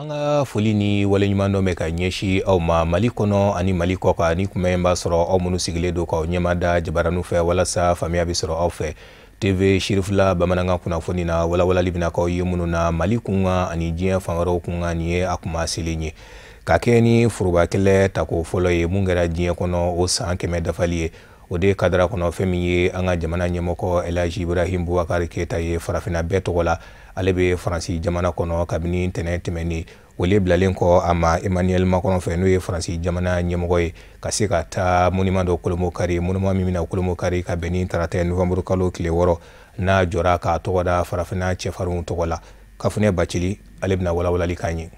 An ka foli ni waleɲumandɔn bɛ ka ɲɛsin aw ma Mali kɔnɔ ani Mali kɔkan, ni kunbɛn b'a sɔrɔ aw minnu sigilen don k'aw ɲɛma da jabaraninw fɛ walasa faamuya bɛ sɔrɔ aw fɛ. TV Sirifila bamanankan kunnafoni na, walawalali bɛna k'aw ye minnu na Mali kunkan ani diɲɛ fan wɛrɛw kunkan. Nin ye a kuma selen ye ka kɛ ni forobakɛlɛ tako fɔlɔ ye mun kɛra diɲɛ kɔnɔ, o san 100 dafali ye. O de kadara kɔnɔ, fɛn min ye an ka jamana ɲɛmɔgɔ Elhaji Ibrahim Boubacar Keita ye, farafinna bɛɛ tɔgɔ la, ale bɛ Faransi jamana kɔnɔ kabini ntɛnɛn tɛmɛnen. Wele bilalen kɔ a ma Emmanuel Macron fɛ, n'o ye Faransi jamana ɲɛmɔgɔ ye, ka se ka taa monument dɔ kolomokari, monument min bɛna kolomokari ka bɛn ni tarata novembre kalo tile 6, n'a jɔra k'a tɔgɔ da farafinna cɛfarinw tɔgɔ la. Kafunɛ Bacili, ale bɛna walawalali k'an ye.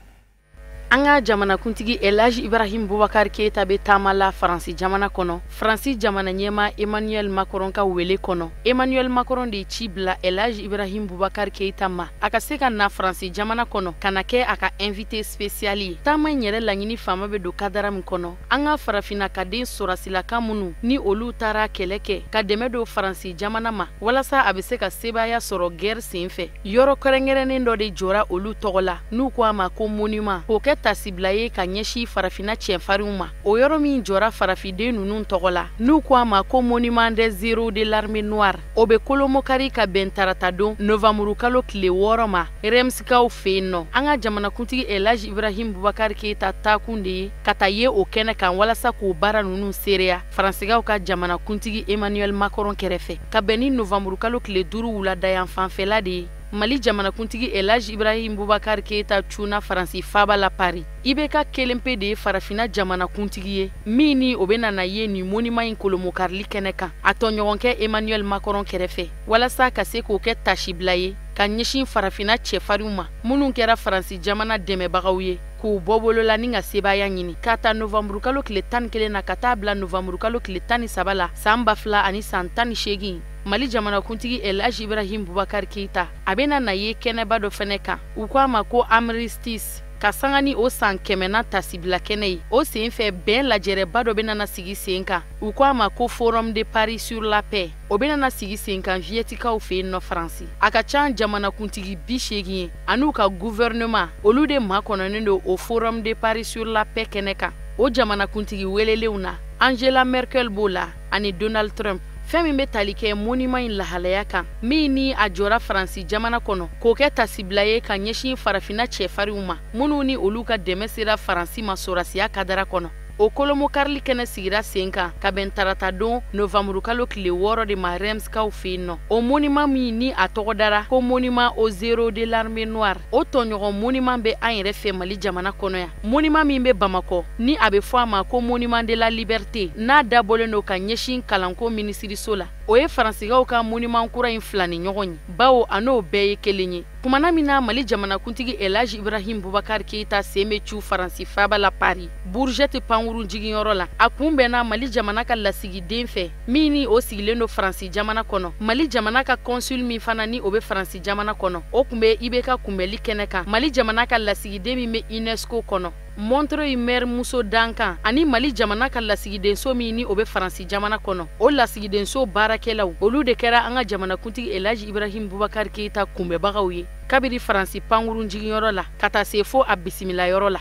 An ka jamanakuntigi Elhaji Ibrahim Boubacar Keita bɛ taama la Faransi jamana kɔnɔ, Faransi jamana ɲɛma Emmanuel Macron ka wele kɔnɔ. Emmanuel Macron de ye ci bila Elhaji Ibrahim Boubacar Keita ma, a ka se ka na Faransi jamana kɔnɔ ka na kɛ a ka invité spécial ye. Taama in yɛrɛ laɲini faama bɛ don kadara min kɔnɔ, an ka farafinna ka den sɔrɔsilaka minnu ni olu taara kɛlɛ kɛ ka dɛmɛ don Faransi jamana ma walasa a bɛ se ka sebaaya sɔrɔ guerre sen fɛ, yɔrɔ kɛrɛnkɛrɛnnen dɔ de jɔra olu tɔgɔ la, n'u ko a ma ko monument, k'o kɛ tasibila ye ka ɲɛsin farafinna cɛfarinw ma. O yɔrɔ min jɔra farafiden ninnu tɔgɔ la, n'u ko a ma ko monument des héros de l'armée noire, o bɛ kolomokari ka bɛn tarata don novembre kalo tile 6 ma, Remsikaw fɛ yen nɔ. An ka jamanakuntigi Elhaji Ibrahim Boubacar Keita taakun de ye ka taa ye o kɛnɛ kan walasa k'o baara ninnu seereya Faransikaw ka jamanakuntigi Emmanuel Macron kɛrɛfɛ, ka bɛn ni novembre kalo tile 5 wulada fanfɛla de ye. Mali jamanakuntigi Elhaji Ibrahim Boubacar Keita cunna Faransi faaba la Paris. IBK kelen pe de ye farafinna jamanakuntigi ye min ni o bɛna na ye nin monument in kolomokarili kɛnɛ kan, a tɔɲɔgɔnkɛ Emmanuel Macron kɛrɛfɛ, walasa ka se k'o kɛ tasibila ye ka ɲɛsin farafinna cɛfarinw ma minnu kɛra Faransi jamana dɛmɛbagaw ye k'u bɔ bolo la ni ka sebaaya ɲini, ka taa novembre kalo tile 11 na ka taa bila novembre kalo tile 13 la san 2018. Mali jamanakuntigi Elhaji Ibrahim Boubacar Keita a bɛna na ye kɛnɛba dɔ fɛnɛ kan, u ko a ma ko armistice, ka sanga ni o san 100nan tasibila kɛnɛ ye. O sen fɛ, bɛn lajɛrɛba dɔ bɛna na sigi sen kan, u ko a ma ko Forum de Paris sur la paix, o bɛna na sigi sen kan Vietikaw fɛ yen nɔ Faransi. A ka ca jamanakuntigi 80 ye an'u ka gouvernement, olu de makɔnɔnen don o Forum de Paris sur la paix kɛnɛ kan. O jamanakuntigi welelenw na, Angela Merkel b'o la ani Donald Trump. Fɛn min bɛ tali kɛ monument in lahalaya kan, min ni a jɔra Faransi jamana kɔnɔ k'o kɛ tasibila ye ka ɲɛsin farafinna cɛfarinw ma minnu ni olu ka dɛmɛ sera Faransi ma sɔrɔsiya kadara kɔnɔ, o kolomokarili kɛnɛ sigira sen kan ka bɛn tarata don novembre kalo tile 6 de ma, Remskaw fɛ yen nɔ. O monument min ni a tɔgɔ dara ko monument aux héros de l'armée noire, o tɔɲɔgɔn monument bɛ an yɛrɛ fɛ Mali jamana kɔnɔ yan, monument min bɛ Bamakɔ ni a bɛ fɔ a ma ko monument de la liberté, n'a dabɔlen don ka ɲɛsin kalanko minisiriso la. O ye Faransikaw ka monument kura in fila ni ɲɔgɔn ye, bawo a n'o bɛɛ ye kelen ye. Kumana min na Mali jamanakuntigi Elhaji Ibrahim Boubacar Keita sen bɛ cu Faransi faaba la Paris, Bourget pankurun jiginyɔrɔ la, a kun bɛnna Mali jamana ka lasigiden fɛ min ni o sigilen don Faransi jamana kɔnɔ. Mali jamana ka consul min fana ni o bɛ Faransi jamana kɔnɔ, o kun bɛ IBK kunbɛli kɛnɛ kan. Mali jamana ka lasigiden min bɛ UNESCO kɔnɔ, Montreuil maire muso dankan, ani Mali jamana ka lasigidenso min ni o bɛ Faransi jamana kɔnɔ, o lasigidenso baarakɛlaw, olu de kɛra an ka jamanakuntigi Elhaji Ibrahim Boubacar Keita kunbɛbagaw ye kabiri Faransi pankurun jiginyɔrɔ la ka taa se fo a bisimilayɔrɔ la.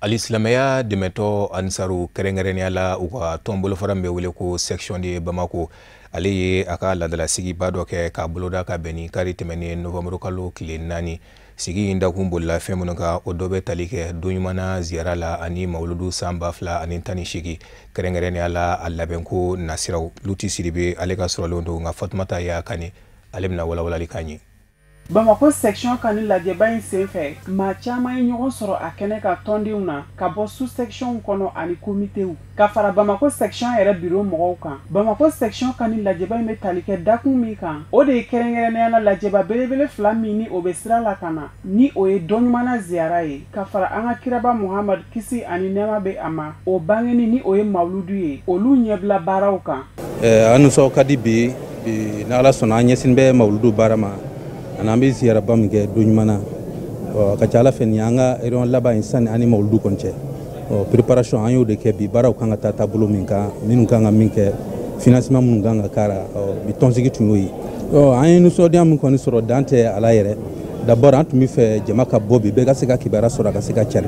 Alisilamɛya dɛmɛtɔ Ansaru, kɛrɛnkɛrɛnnenya la u ka tɔn bolofara min bɛ wele ko section de Bamako, ale ye a ka laadalasigiba dɔ kɛ k'a boloda ka bɛn ni kari tɛmɛnen novembre kalo tile 4. Sigi in dakun bolila fɛn minnu kan, o dɔ bɛ tali kɛ don ɲuman ziyara la ani mawuludu san 2018, kɛrɛnkɛrɛnnenya la a labɛnko nasiraw. Luti Sidibe, ale ka sɔrɔlenw don, nka Fatumata y'a kani, ale bɛna walawalali k'an ye. Bamakɔ section ka ni lajɛba in senfɛ, maa caman ye ɲɔgɔn sɔrɔ a kɛnɛ ka tɔndenw na ka bɔ sous section kɔnɔ ani komitew, ka fara Bamakɔ section yɛrɛ biro mɔgɔw kan. Bamakɔ section ka ni lajɛba in bɛ tali kɛ dakun min kan, o de ye kɛrɛnkɛrɛnnenya la lajɛba belebele fila min ni o bɛ sira la ka na, ni o ye dɔn ɲuman ziyara ye ka fara an ka kiraba Muhamadu, kisi ani nɛɛma bɛ a ma, o bangeni ni o ye mawuludu ye, olu ɲɛbila baaraw kan. An nisɔn ka di bi bi, n'Ala sɔnna an ɲɛsin bɛ mawuludu baara ma ani an bɛ ziyaraba min kɛ don ɲuman na. A ka ca Ala fɛ, nin y'an ka réunion laban ye sani an ni mawuludu kɔni cɛ. Préparation an y'o de kɛ bi, baaraw kan ka taa taabolo min kan, minnu kan ka min kɛ, financement minnu kan ka k'a la, bi tɔnsigi tun y'o ye. An ye nisɔndiya min kɔni sɔrɔ, dan tɛ a la yɛrɛ. D'abord an tun bɛ fɛ jama ka bɔ bi, bɛɛ ka se ka kibaruya sɔrɔ, a ka se ka cari.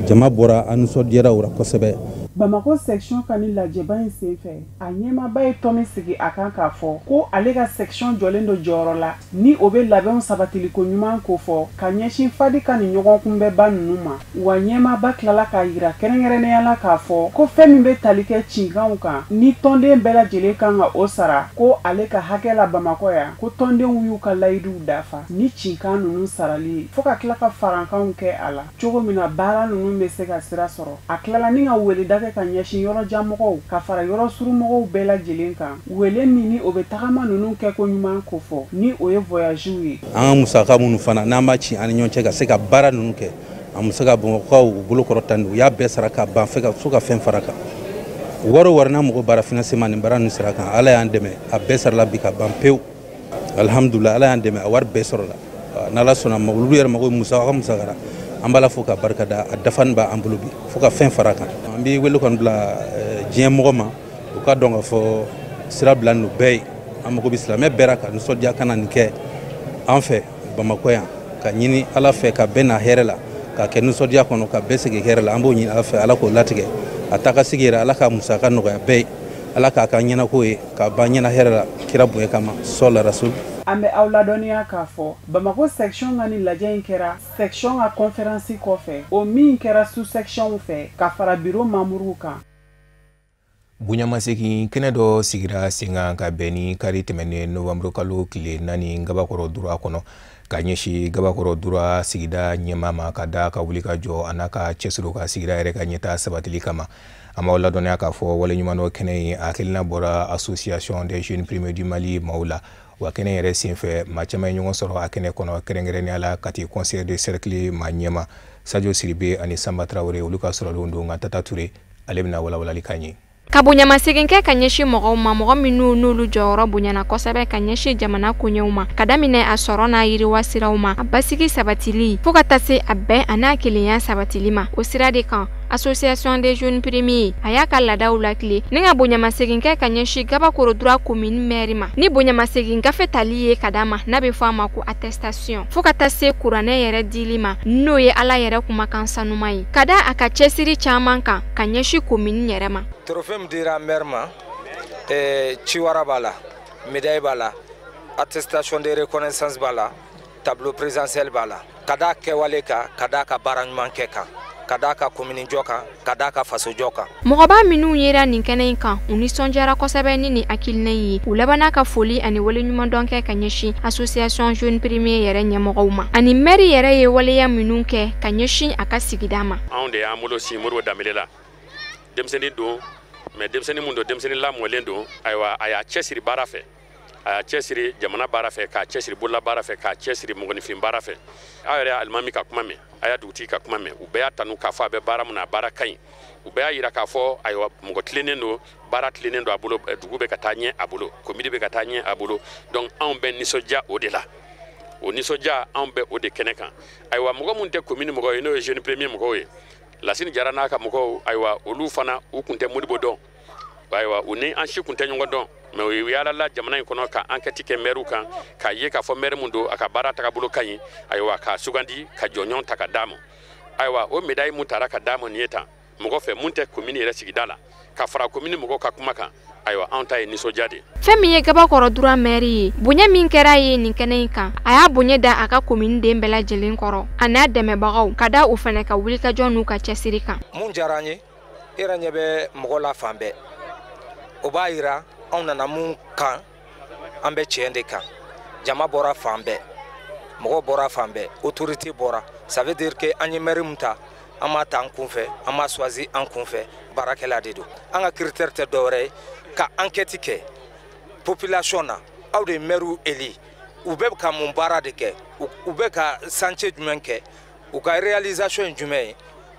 Jama bɔra, an nisɔndiyara o la kosɛbɛ. Bamako section ka ni lajɛba in senfɛ, a ɲɛmaaba ye tɔn min sigi a kan k'a fɔ ko ale ka section jɔlen don jɔyɔrɔ la ni o bɛ labɛnw sabatiliko ɲuman kofɔ ka ɲɛsin fadi ka nin ɲɔgɔn kunbɛnba ninnu ma. Wa ɲɛmaaba tilala k'a yira kɛrɛnkɛrɛnnenya la k'a fɔ ko fɛn min bɛ tali kɛ cinkanw kan ni tɔnden bɛɛ lajɛlen kan ka o sara, ko ale ka hakɛ la Bamakɔ yan, ko tɔndenw y'u ka layiduw dafa ni cinkan ninnu sarali ye, fo ka tila ka farankanw kɛ a la cogo min na baara ninnu bɛ se ka sira sɔrɔ. A tilala ni ka weleda kɛ ka ɲɛsin yɔrɔjanmɔgɔw ka fara yɔrɔ surumɔgɔw bɛɛ lajɛlen kan, wele min ni o bɛ tagama ninnu kɛko ɲuman kofɔ, ni o ye voyagew ye. An ka musaka minnu fana n'an b'a ci an ni ɲɔgɔn cɛ ka se ka baara ninnu kɛ, an bɛ se ka Bamakɔkaw u bolo kɔrɔta, u y'a bɛɛ sara ka ban fɛ ka fo ka fɛn fara kan. Wari o wari n'a mago baara financement nin baara ninnu sira kan, Ala y'an dɛmɛ, a bɛɛ sarala bi ka ban pewu. Alhamdulilah, Ala y'an dɛmɛ, a wari bɛɛ sɔrɔla. N'Ala sɔnna ma, olu yɛrɛ mago musaka musakara, an b'a la fo ka barika da, a dafani b'an bolo bi fo ka fɛn fara kan. An bɛ wele kɔni bila diɲɛ mɔgɔ ma, u ka dɔn k'a fɔ sira bila n'u bɛɛ ye. An mago bɛ silamɛ bɛɛ la ka nisɔndiya ka na nin kɛ an fɛ Bamakɔ yan, ka ɲini Ala fɛ ka bɛn na hɛrɛ la, ka kɛ nisɔndiya kɔnɔ, ka bɛɛ segin hɛrɛ la. An b'o ɲini Ala fɛ, Ala k'o latigɛ. A taa ka sigi yɛrɛ, Ala ka musaka nɔgɔya bɛɛ ye, Ala k'a ka ɲɛnako ye, k'a ban ɲɛna hɛrɛ la kira bonya kama, sɔla rasul. An bɛ aw ladɔnniya k'a fɔ Bamako section ka ni lajɛ in kɛra section ka conférence kɔfɛ, o min kɛra sous section fɛ ka fara bureau membre kan. Bonyamasegin kɛnɛ dɔ sigira sen kan ka bɛn ni kari tɛmɛnen novembre kalo tile 4 Gabakɔrɔ Dura kɔnɔ, ka ɲɛsin Gabakɔrɔ Dura sigida ɲɛmaa ma, ka da ka wuli ka jɔ a n'a ka cɛsiri ka sigida yɛrɛ ka ɲɛtaa sabatili kama. An b'aw ladɔnniya k'a fɔ waleɲumandɔn kɛnɛ in a hakilina bɔra Association des jeunes primés du Mali maaw la. Wa kɛnɛ yɛrɛ senfɛ, maa caman ye ɲɔgɔn sɔrɔ a kɛnɛ kɔnɔ, kɛrɛnkɛrɛnnenya la Kati conseil de cercle maa ɲɛma Sadio Siribe ani Samba Tarawele, olu ka sɔrɔlenw don. Nka Tata Ture ale bɛna walawalali k'an ye. Ka bonyamasegin kɛ ka ɲɛsin mɔgɔw ma, mɔgɔ minnu n'olu jɔyɔrɔ bonyana kosɛbɛ ka ɲɛsin jamana koɲɛw ma, ka daminɛ a sɔrɔ n'a yiriwa siraw ma, a basigi sabatili fo ka taa se a bɛn a n'a kelenya sabatili ma. O sira de kan, Association des jeunes primés a y'a ka laadaw lakile ni ka bonyamasegin kɛ ka ɲɛsin Gabakoro Dura commune maire ma, ni bonyamasegin gafe tali ye ka d'a ma n'a bɛ fɔ a ma ko attestation, fo ka taa se kuranɛ yɛrɛ dili ma, n'o ye Ala yɛrɛ kumakan sanuma ye, ka da a ka cɛsiri caman kan ka ɲɛsin commune yɛrɛ ma. Trophée min dira maire ma, ciwara b'a la, médaille b'a la, attestation de reconnaissance b'a la, tableau présidentiel b'a la, ka d'a kɛwale kan, ka d'a ka baara ɲuman kɛ kan, ka d'a ka commune jɔ kan, ka d'a ka faso jɔ kan. Mɔgɔba minnu yera nin kɛnɛ in kan, u nisɔndiyara kosɛbɛ ni nin hakilina in ye. U labanna ka foli ani waleɲumandɔn kɛ ka ɲɛsin Association jeunes primés yɛrɛ ɲɛmɔgɔw ma, ani maire yɛrɛ ye waleya minnu kɛ ka ɲɛsin a ka sigida ma. Anw de y'an bolo sin Modibo Danbele la. Denmisɛnnin don, mais denmisɛnnin mun don, denmisɛnnin lamɔlen don. Ayiwa, a y'a cɛsiri baara fɛ, a y'a cɛsiri jamana baara fɛ, k'a cɛsiri bolola baara fɛ, k'a cɛsiri mɔgɔninfin baara fɛ. Aw yɛrɛ alimami ka kuma mɛn, a y'a dugutigi ka kuma mɛn, u bɛɛ y'a tanu k'a fɔ a bɛ baara mun na, a baara ka ɲi. U bɛɛ y'a yira k'a fɔ ayiwa mɔgɔ tilennen don, baara tilennen don a bolo, dugu bɛ ka taa ɲɛ a bolo, commune bɛ ka taa ɲɛ a bolo. Donc anw bɛ nisɔndiya o de la, o nisɔndiya anw bɛ o de kɛnɛ kan. Ayiwa, mɔgɔ mun tɛ commune mɔgɔw ye, n'o ye jeune premier mɔgɔw ye, Lasini Jara n'a ka mɔgɔw, ayiwa olu fana u kun tɛ Modibo dɔn, ayiwa u ni an si kun tɛ ɲɔgɔn dɔn, mais u yaalala jamana in kɔnɔ ka enquête kɛ maire kan, k'a ye k'a fɔ maire mun don, a ka baara tagabolo ka ɲi, ayiwa k'a sugandi ka jɔnjɔn ta ka d'a ma. Ayiwa o médaille mun taara ka d'a ma nin ye tan, mɔgɔ fɛ mun tɛ commune yɛrɛ sigida la, ka fara commune mɔgɔw ka kuma kan, ayiwa anw ta ye nisɔndiya de ye. Fɛn min ye Gabakɔrɔ Dura maire ye, bonya min kɛra ye nin kɛnɛ in kan, a y'a bonya da a ka commune den bɛɛ lajɛlen kɔrɔ, a n'a dɛmɛbagaw, ka da u fana ka wulikajɔ n'u ka cɛsiri kan. Mun diyara an ye, e yɛrɛ ɲɛ bɛ mɔgɔ la fan bɛɛ, o b'a yira anw nana mun kan, an bɛ tiɲɛ de kan. Jama bɔra fan bɛɛ, mɔgɔ bɔra fan bɛɛ, autorité bɔra. Ça veut dire que an ye maire mun ta, an m'a ta an kunfɛ, an m'a choisi an kunfɛ, baarakɛla de don. An ka critère tɛ dɔwɛrɛ ye ka enquête kɛ population na, aw de ye maire éli, u bɛ ka mun baara de kɛ, u bɛ ka chantier jumɛn kɛ, u ka réalisation ye jumɛn ye,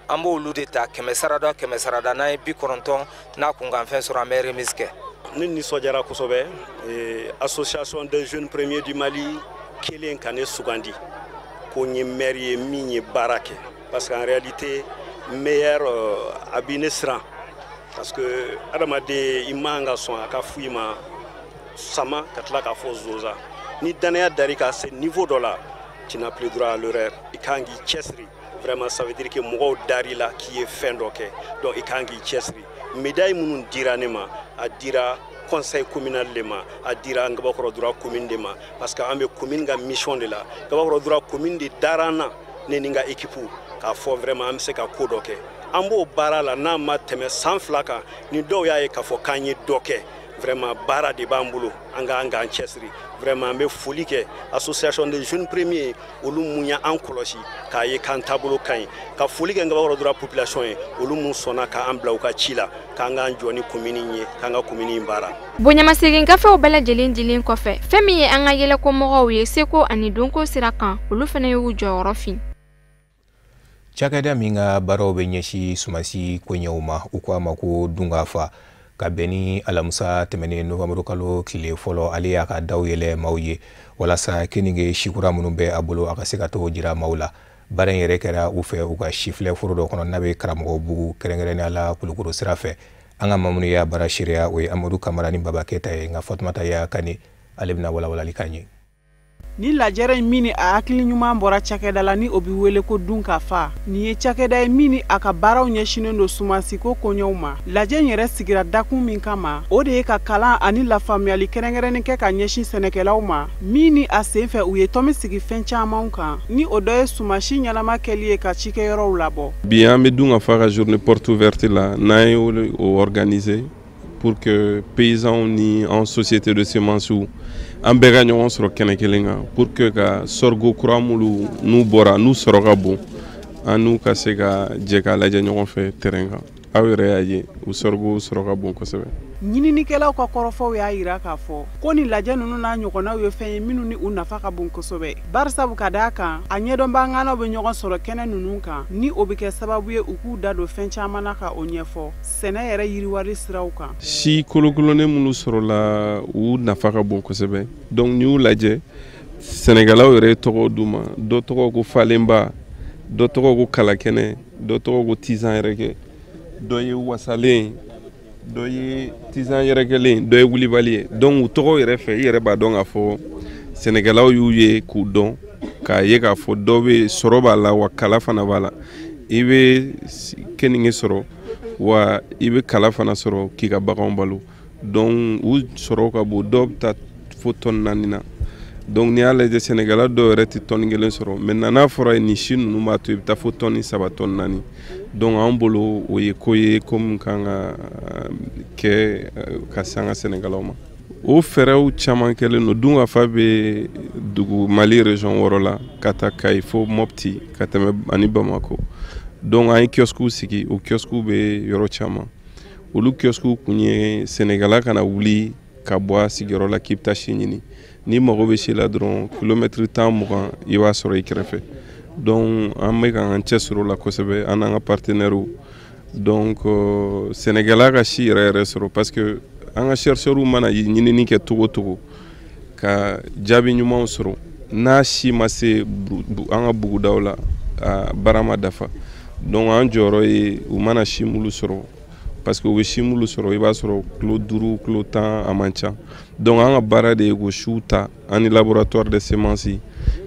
an b'olu de ta 100 sarada 100 sarada, n'an ye 90 n'a kunkanfɛn sɔrɔ, an bɛ remise kɛ. Ne nisɔndiyara kosɛbɛ, Association des jeunes premiers du Mali kelen ka ne sugandi ko n ye maire ye min ye baara kɛ, parce qu'en réalité meilleur a b'i ne siran, parce que adamaden i man ka sɔn a ka f'i ma sama ka tila k'a fɔ zoza. Ni danaya dar'i kan se niveau dɔ la, Tu n'as plus droit à l'erreur. I kan k'i cɛsiri. Vraiment, ça veut dire que mɔgɔw dar'i la k'i ye fɛn dɔ kɛ, donc i kan k'i cɛsiri. Médaille minnu dira ne ma, a dira conseil communal de ma, a dira Ngabakɔrɔ Droit commune de ma, parce que an bɛ commune ka mission de la. Ngabakɔrɔ Droit commune de dara an na, ne ni n ka équipe, k'a fɔ vraiment an bɛ se ka ko dɔ kɛ. An b'o baara la, n'a ma tɛmɛ san 2 kan, ni dɔw y'a ye k'a fɔ k'an ye dɔ kɛ. Vraiment, baara de b'an bolo, an k'an cɛsiri. Vraiment, an bɛ foli kɛ association des jeunes premiers, olu mun y'an kɔlɔsi k'a ye k'an taabolo ka ɲi, ka foli kɛ Ngabakɔrɔ Droit population ye, olu mun sɔnna k'an bila u ka ci la, k'an k'an jɔ ni commune ye, k'an ka commune in baara. Bonyamasegin gafew bɛɛ lajɛlen dilen kɔfɛ, fɛn min ye an ka yɛlɛkomɔgɔw ye seko ani donko sira kan, olu fana y'u jɔyɔrɔ fin. Cakɛda min ka baaraw bɛ ɲɛsin sumasi koɲɛw ma, u ko a ma ko Dunkafa, ka bɛn ni alamisa tɛmɛnen novembre kalo tile 1, ale y'a ka daw yɛlɛ maaw ye walasa keninge sikura minnu bɛ a bolo, a ka se ka t'o jira maaw la. Baara in yɛrɛ kɛra u fɛ u ka sifilɛ foro dɔ kɔnɔ n'a bɛ Karamɔgɔ Bugu, kɛrɛnkɛrɛnnenya la Kulukoro sira fɛ. An ka maa minnu y'a baara seereya, o ye Amadu Kamara ni Baba Keyita ye, nka Fatumata Yaya Kane, ale bɛna walawalali k'an ye. Ni lajɛrɛ in min ni a hakili ɲuman bɔra cakɛda la ni o bɛ wele ko Dunkafa, nin ye cakɛda ye min ni a ka baaraw ɲɛsinnen don sumansiko koɲɛw ma. Lajɛ in yɛrɛ sigira dakun min kama, o de ye ka kalan ani lafaamuyali kɛrɛnkɛrɛnnen kɛ ka ɲɛsin sɛnɛkɛlaw ma, min ni a sen fɛ u ye tɔmi sigi fɛn caman kan, ni o dɔ ye sumansi ɲɛnama kɛli ye ka cikɛyɔrɔw labɔ. Bi an bɛ Dunkafa ka journée porte ouverte la, n'an ye o organiser pour que paysans ni en société de semences an bɛɛ ka ɲɔgɔn sɔrɔ kɛnɛ kelen kan, pour que ka sorgho kura minnu n'u bɔra n'u sɔrɔ ka bon, an n'u ka se ka jɛ k'a lajɛ ɲɔgɔn fɛ terrain kan. Aw yɛrɛ y'a ye, u sorgho sɔrɔ ka bon kosɛbɛ. Ɲininikɛlaw ka kɔrɔfɔw y'a jira k'a fɔ ko nin lajɛ ninnu n'a ɲɔgɔnnaw ye fɛn ye minnu ni u nafa ka bon kosɛbɛ, barisabu ka d'a kan a ɲɛdɔnbaganaw bɛ ɲɔgɔn sɔrɔ kɛnɛ ninnu kan, ni o bɛ kɛ sababu ye u k'u da don fɛn caman na ka o ɲɛfɔ sɛnɛ yɛrɛ yiriwali siraw kan. Si kolokolonnen minnu sɔrɔla, u nafa ka bon kosɛbɛ. Donc n'i y'u lajɛ, sɛnɛkɛlaw yɛrɛ ye tɔgɔ d'u ma. Dɔ tɔgɔ ko falenba, dɔ tɔgɔ ko kalakɛnɛ, dɔ tɔgɔ ko tizan yɛrɛkɛ, dɔ ye wasalen, dɔ ye tizan yɛrɛkɛlen, dɔ ye wulibali ye. Donc u tɔgɔ yɛrɛ fɛ, i yɛrɛ b'a dɔn k'a fɔ sɛnɛkɛlaw y'u ye k'u dɔn, k'a ye k'a fɔ dɔ bɛ sɔrɔ b'a la, wa kala fana b'a la. I bɛ keninge sɔrɔ, wa i bɛ kala fana sɔrɔ k'i ka baganw balo. Donc u sɔrɔ ka bon, dɔw bɛ taa fo tɔni 4 na. Donc n'i y'a lajɛ, sɛnɛkɛla dɔw yɛrɛ tɛ tɔni 1 sɔrɔ. Maintenant n'a fɔra nin si ninnu b'a to i bɛ taa fo tɔni 3, tɔni 4. Donc an bolo o ye ko ye ko min kan ka kɛ ka se an ka sɛnɛkɛlaw ma. O fɛɛrɛw caman kɛlen don. Dunkafa bɛ dugu Mali région 6 la, ka taa Kayi fo Mopti, ka tɛmɛ ani Bamako. Donc an ye kiosques sigi, o kiosques bɛ yɔrɔ caman. Olu kiosques kun ye sɛnɛkɛla kana wuli ka bɔ a sigiyɔrɔ la k'i bɛ taa si ɲini. N'i mago bɛ si la dɔrɔn, kilomɛtiri 10, 20, i b'a sɔrɔ i kɛrɛfɛ. Donc an bɛ k'an cɛsiri o la kosɛbɛ, an n'an ka partenaires. Donc sɛnɛkɛla ka si yɛrɛ yɛrɛ sɔrɔ, parce que an ka chercheurs mana ɲinini kɛ togo togo ka jaabi ɲumanw sɔrɔ, n'a si ma se an ka bugudaw la, a baara ma dafa. Donc an jɔyɔrɔ ye u mana si mulu sɔrɔ, parce que u bɛ si mulu sɔrɔ, i b'a sɔrɔ kilo 5, kilo 10, a man ca. Donc an ka baara de ye k'o siw ta, an ni laboratoire de semences,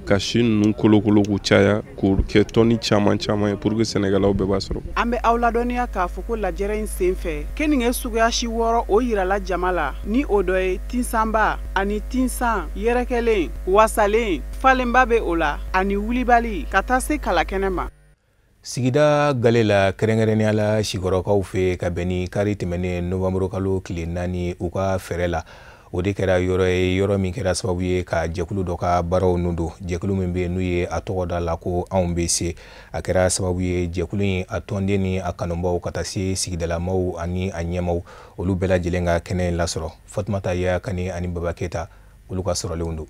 ka si ninnu kolokolo k'u caya, k'u kɛ tɔni caman caman ye pour que sɛnɛkɛlaw bɛɛ b'a sɔrɔ. An bɛ aw ladɔnniya k'a fɔ ko lajɛrɛ in sen fɛ, keninge suguya si 6 o yirala jama la, ni o dɔ ye tinsanba ani tinsan yɛrɛkɛlen, wasalen, falenba bɛ o la, ani wulibali, ka taa se kalakɛnɛ ma. Sigida gale la, kɛrɛnkɛrɛnnenya la Sikɔrɔkaw fɛ, ka bɛn ni kari tɛmɛnen novembre kalo tile 4, u ka fɛɛrɛ la, o de kɛra yɔrɔ ye, yɔrɔ min kɛra sababu ye ka jɛkulu dɔ ka baaraw nun don. Jɛkulu min bɛ yen n'u ye a tɔgɔ da la ko Anw bɛ se, a kɛra sababu ye jɛkulu in a tɔnden ni a kanubaw ka taa se sigidalamaw ani a ɲɛmaw, olu bɛɛ lajɛlen ka kɛnɛ in lasɔrɔ. Fatumata Yaya Kane ani Baba Keyita, olu ka sɔrɔlenw don.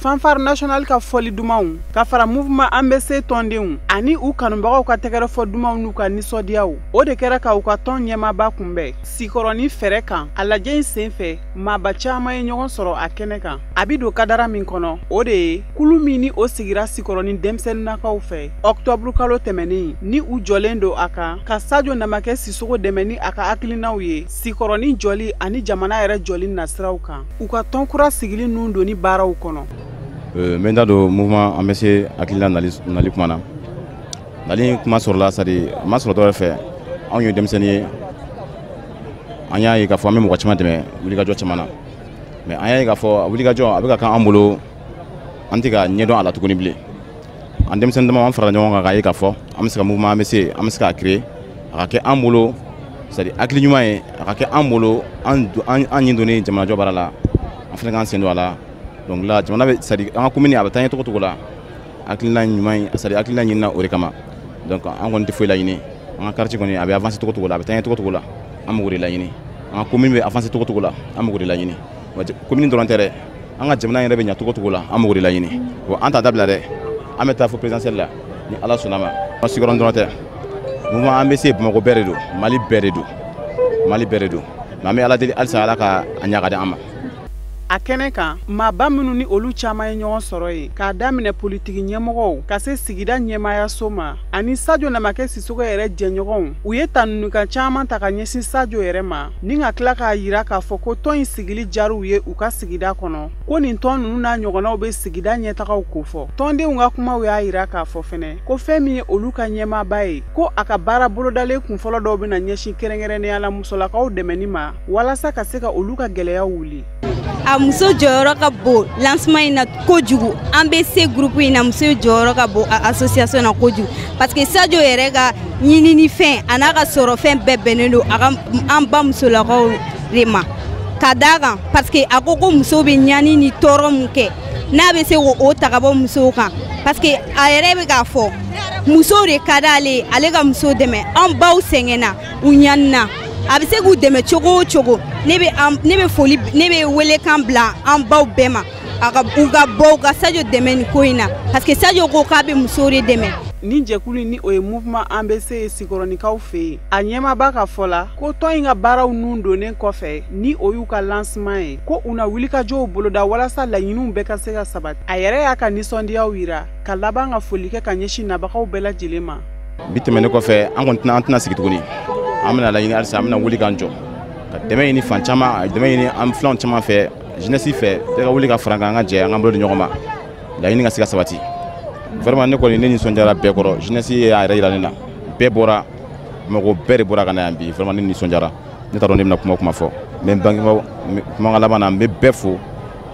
Fanfare nationale ka fɔli dumanw ka fara mouvement An bɛ se tɔndenw ani u kanubagaw ka tɛgɛrɛfɔ dumanw n'u ka nisɔndiyaw, o de kɛra ka u ka tɔn ɲɛmaaba kunbɛn Sikɔrɔni fɛrɛ kan. A lajɛ in senfɛ, maaba caman ye ɲɔgɔn sɔrɔ a kɛnɛ kan. A bi don kadara min kɔnɔ, o de ye kulu min ni o sigira Sikɔrɔni denmisɛnninnakaw fɛ ɔkutɔburu kalo tɛmɛnen, ni u jɔlen don a kan ka Sajo Namakɛ Sisoko dɛmɛ ni a ka hakilinaw ye Sikɔrɔni jɔli ani jamana yɛrɛ jɔli nasiraw kan, u ka tɔn kura sigili nun donni baaraw kɔnɔ. N bɛ n da don mouvement An bɛ se hakilina nali kuma na. Nali kuma sɔrɔla, c'est à dire a ma sɔrɔ dɔwɛrɛ fɛ. Anw ye denmisɛnnin ye, an y'a ye k'a fɔ an bɛ mɔgɔ caman dɛmɛ wulikajɔ caman na, mais an y'a ye k'a fɔ wulikajɔ a bɛ ka k'an bolo, an tɛ ka ɲɛdɔn a la tuguni bilen. An denmisɛnnin dama an farala ɲɔgɔn kan k'a ye k'a fɔ an bɛ se ka mouvement An bɛ se, an bɛ se k'a créer, a ka kɛ an bolo, c'est à dire hakili ɲuman ye, a ka kɛ an bolo, an ɲin donnen jamanajɔ baara la, an fana k'an sen don a la. Donc là, jamana bɛ, c'est à dire an ka commune a bɛ taa ɲɛ cogo cogo la, hakilina ɲuman, c'est à dire hakilina ɲinina o de kama. Donc an kɔni tɛ foyi laɲini, an ka quartier kɔni a bɛ avancer cogo cogo la, a bɛ taa ɲɛ cogo cogo la, an b'o de laɲini. An ka commune bɛ avancer cogo cogo la, an b'o de laɲini. Wa commune dɔrɔn tɛ dɛ, an ka jamana yɛrɛ bɛ ɲɛ cogo cogo la, an b'o de laɲini. Wa an t'a dabila dɛ, an bɛ taa fo présidentielle la ni Ala sɔnna ma. Sikɔrɔni dɔrɔn tɛ, mouvement An bɛ se Bamakɔ bɛɛ de don, Mali bɛɛ de don, Mali bɛɛ de don. Mais an bɛ Ala deli halisa Ala ka a ɲa ka di an ma. A kɛnɛ kan, maaba minnu ni olu caman ye ɲɔgɔn sɔrɔ yen, k'a daminɛ politiki ɲɛmɔgɔw ka se sigida ɲɛmaayaso ma ani Sajo Namakɛ Sisoko yɛrɛ jɛɲɔgɔnw, u ye tanukan caman ta ka ɲɛsin Sajo yɛrɛ ma, ni ka tila k'a yira k'a fɔ ko tɔn in sigili diyar'u ye u ka sigida kɔnɔ, ko nin tɔn ninnu n'a ɲɔgɔnnaw bɛ sigida ɲɛtagaw kofɔ. Tɔndenw ka kumaw y'a yira k'a fɔ fɛnɛ ko fɛn min ye olu ka ɲɛmaaba ye, ko a ka baara bolodalen kunfɔlɔ dɔw bɛna ɲɛsin kɛrɛnkɛrɛnnenya la musolakaw dɛmɛni ma walasa ka se ka olu ka gɛlɛyaw wuli. A muso jɔyɔrɔ ka bon lancement in na kojugu. An bɛ se groupe in na, muso jɔyɔrɔ ka bon a association na kojugu, parce que Sajo yɛrɛ ka ɲinini fɛn a n'a ka sɔrɔ fɛn bɛɛ bɛnnen don a ka an ba musolakaw de ma, ka d'a kan parce que a ko ko muso bɛ ɲani ni tɔɔrɔ mun kɛ, n'a bɛ se k'o ta ka bɔ musow kan, parce que a yɛrɛ bɛ k'a fɔ musow de ka d'ale ye, ale ka muso dɛmɛ. An baw sɛgɛnna, u ɲanina, a bɛ se k'u dɛmɛ cogo o cogo. Ne bɛ foli, ne bɛ welekan bila an baw bɛɛ ma, a ka u ka bɔ u ka Sajo dɛmɛ nin ko in na, parce que Sajo ko k'a bɛ musow de dɛmɛ. Nin jɛkulu ni o ye mouvement An bɛ se ye Sikɔrɔnikaw fɛ yen, a ɲɛmaaba ka fɔ la ko tɔn in ka baaraw nun donnen kɔfɛ, ni o y'u ka lancement ye, ko u na wulikajɔw boloda walasa laɲiniw bɛɛ ka se ka sabati. A yɛrɛ y'a ka nisɔndiyaw yira ka laban ka foli kɛ ka ɲɛsin nabagaw bɛɛ lajɛlen ma. Bi tɛmɛnen kɔfɛ, an kɔni tɛna an tɛna sigi tuguni, an bɛna laɲini halisa, an bɛna wuli k'an jɔ ka dɛmɛ ɲini fan caman, dɛmɛ ɲini an filanw caman fɛ, jeunesse fɛ, bɛɛ ka wuli ka fara an kan, an ka jɛ an k'an bolo di ɲɔgɔn ma, laɲini ka se ka sabati. Vraiment ne kɔni ne nisɔndiyara bɛɛ kɔrɔ, jeunesse y'a yɛrɛ yira ne na, bɛɛ bɔra, Bamakɔ bɛɛ de bɔra ka na yan bi, vraiment ne nisɔndiyara. Ne t'a dɔn ne bɛna kuma o kuma fɔ, n bɛ n bangebaaw kumakan laban na, n bɛ bɛɛ fo,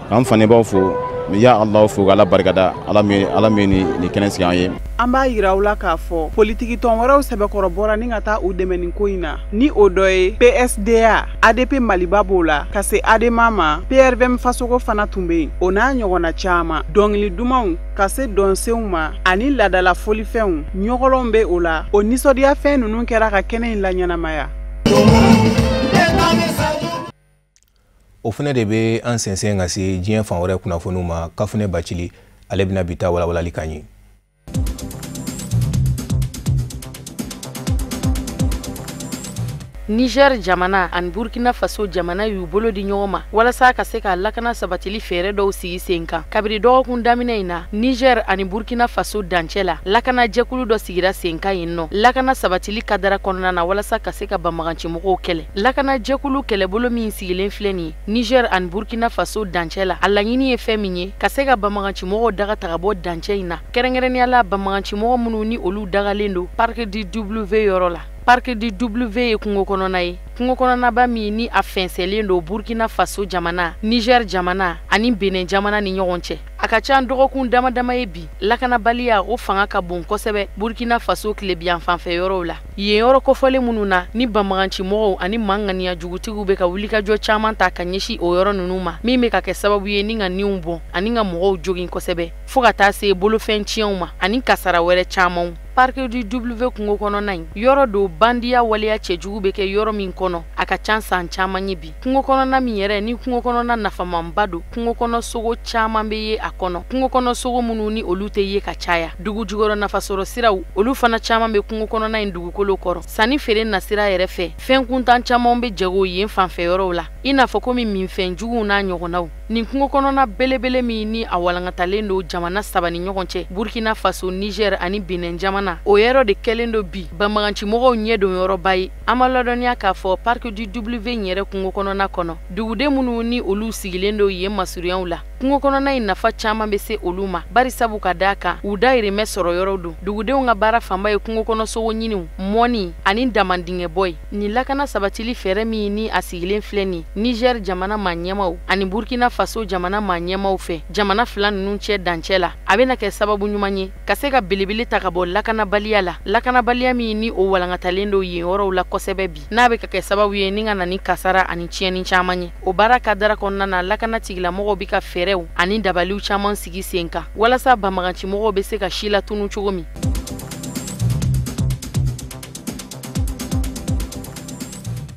k'an fanebaw fo, n bɛ ya Alahu fo k'Ala barikada, Ala min nin kɛnɛ sigi an ye. An b'a yira aw la k'a fɔ politikitɔn wɛrɛw sɛbɛkɔrɔ bɔra ni ka taa u dɛmɛ nin ko in na, ni o dɔ ye PSDA, ADP Maliba b'o la, ka se ADEMA ma, PRVM Fasogo fana tun bɛ yen, o n'a ɲɔgɔnna caman. Dɔnkili dumanw ka se dɔnsenw ma ani laadala folifɛnw ɲɔgɔlɔnw bɛ o la. O nisɔndiyafɛn ninnu kɛra ka kɛnɛ in laɲɛnamaya. O fana de bɛ an sɛnsɛn ka se diɲɛ fan wɛrɛ kunnafoniw ma. Kafunɛ Bacili ale bɛna bi ta walawalali k'an ye. Niger jamana ani Burkina Faso jamana y'u bolo di ɲɔgɔn ma walasa ka se ka lakana sabatili fɛɛrɛ dɔw sigi sen kan. Kabiri dɔgɔkun daminɛ in na, Niger ani Burkina Faso dancɛ la, lakana jɛkulu dɔ sigira sen kan yen nɔ, lakana sabatili kadara kɔnɔna na walasa ka se ka banbagancimɔgɔw kɛlɛ. Lakana jɛkulu kɛlɛbolo min sigilen filɛ nin ye Niger ani Burkina Faso dancɛ la, a laɲini ye fɛn min ye, ka se ka banbagancimɔgɔw daga ta ka bɔ dancɛ in na, kɛrɛnkɛrɛnnenya la banbagancimɔgɔ minnu ni olu dagalen don Parc du W yɔrɔ la. Parc du W ye kungo kɔnɔna ye, kungo kɔnɔnaba min ni a fɛnsɛlen don Burkina Faso jamana, Niger jamana ani Benin jamana ni ɲɔgɔn cɛ. A ka ca dɔgɔkun dama dama ye bi, lakanabaliya o fanga ka bon kosɛbɛ Burkina Faso tilebiyan fanfɛ yɔrɔw la. Yen yɔrɔ kofɔlen minnu na ni banbagancimɔgɔw ani maa ŋaniya jugutigiw bɛ ka wulikajɔ caman ta ka ɲɛsin o yɔrɔ ninnu ma, min bɛ ka kɛ sababu ye ni ka niw bɔn ani ka mɔgɔw jogin kosɛbɛ, fo ka taa se bolofɛn tiɲɛw ma ani kasara wɛrɛ camanw. Parc du W kungo kɔnɔna in yɔrɔ don bandiya waleya cɛjugu bɛ kɛ yɔrɔ min kɔnɔ, a ka ca san caman ye bi. Kungo kɔnɔna min yɛrɛ ni kungo kɔnɔna nafamanba don, kungo kɔnɔ sogo caman bɛ ye a kɔnɔ, kungo kɔnɔ sogo minnu ni olu tɛ ye ka caya. Dugu jukɔrɔ nafasɔrɔ siraw olu fana caman bɛ kungo kɔnɔna in dugukolo kɔrɔ. Sanni feere nasira yɛrɛ fɛ, fɛn kuntan caman bɛ jago yen fanfɛ yɔrɔw la, i n'a fɔ komi minfɛn juguw n'a ɲɔgɔnnaw. Nin kungo kɔnɔna belebele min ni a walankatalen don jamana saba ni ɲɔgɔn cɛ, Burkina Faso, Niger ani Benin jamana, o yɔrɔ de kɛlen don bi banbagancimɔgɔw ɲɛ don yɔrɔba ye. An ma ladɔnniya k'a fɔ Parc du W in yɛrɛ kungo kɔnɔna kɔnɔ, duguden minnu ni olu sigilen don yen masurunyaw la, kungo kɔnɔna in nafa caman bɛ se olu ma, bari sabu ka d'a kan u dayirimɛ sɔrɔ yɔrɔ don. Dugudenw ka baara fanba ye kungo kɔnɔ sogo ɲiniw, mɔni ani damandingɛbɔ ye. Nin lakana sabatili fɛɛrɛ min ni a sigilen filɛ nin Niger jamana maa ɲɛmaw ani Burkina Faso jamana maa ɲɛmaw fɛ, jamana fila ninnu cɛ dancɛ la, a bɛna kɛ sababu ɲuman ye ka se ka belebele ta ka bɔ lakanabaliya la, lakanabaliya min ni o walankatalen don yen yɔrɔw la kosɛbɛ bi, n'a bɛ ka kɛ sababu ye ni ka na ni kasara ani tiɲɛni caman ye. O baara kadara kɔnɔna na, lakana tigilamɔgɔw bɛ ka fɛɛrɛw ani dabaliw caman sigi sen kan walasa banbagancimɔgɔw bɛ se ka si latunu cogo min.